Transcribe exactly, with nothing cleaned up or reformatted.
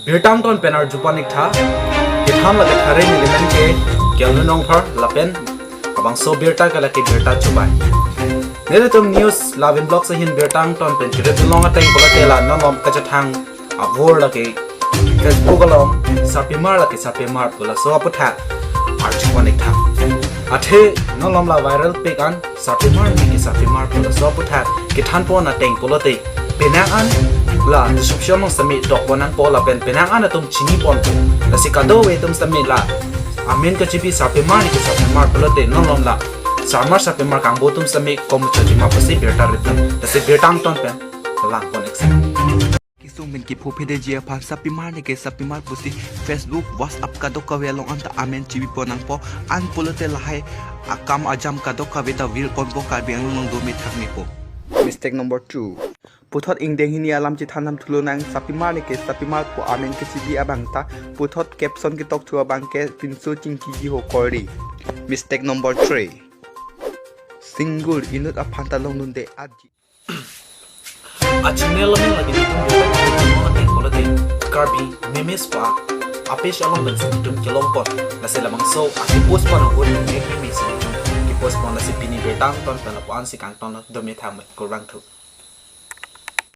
Birta angton pen arjupon ik tha. Kethan lake thare nelimen ke Kelvin Rongphar lapen labangso birta ke lake birta chubai. Nelitum news Lavin Vlogs ahin birta angton pen chirip long ateng pulote la non malom kachethang avur lake Facebook along sarpimar lake sarpimar pu laso aputhak arjupon ik tha. Athe non malom la viral pik an sarpimar neke sarpimar pu laso aputhak kethanpon ateng pulote penang an la description along sitame dokpon nangpo lapen penang an atum chiniponpo. Lasi kadokave atum sitame la amen kachibi sarpimar neke sarpimar pulote non malom la sarmar sarpimar kangbo atum sitame komuchot chima pusi birta rit dam. Lasi birta angton pen langpon ik tha. Kesung pen kepho phedeji aphan sarpimar neke sarpimar pusi Facebook, WhatsApp kadokave along anta amen chibipon nangpo, an pulote lahai akam ajam kadokave ta virponpo, Karbi Anglong along dome thakmepo. Mistake number two. Puthot ingdeng hini alam chethan nam thulo nang, sarpimar neke sarpimar pu amen kechibi abang ta puthot caption ketok thu abang ke pinso chingkiji ho kordi. Mistake number three. Single inut aphan ta longdunde aji. Achinine lomeng lake nelitum birta ateng pulote Karbi memes pa a-page along pensi nelitum kelongpon. Lasi labangso akepostpon ahut mek memes si nelitum kepostpon, lasi pini birta angton pen lapu-an si kangton lo, dome thakme, kurvangthu.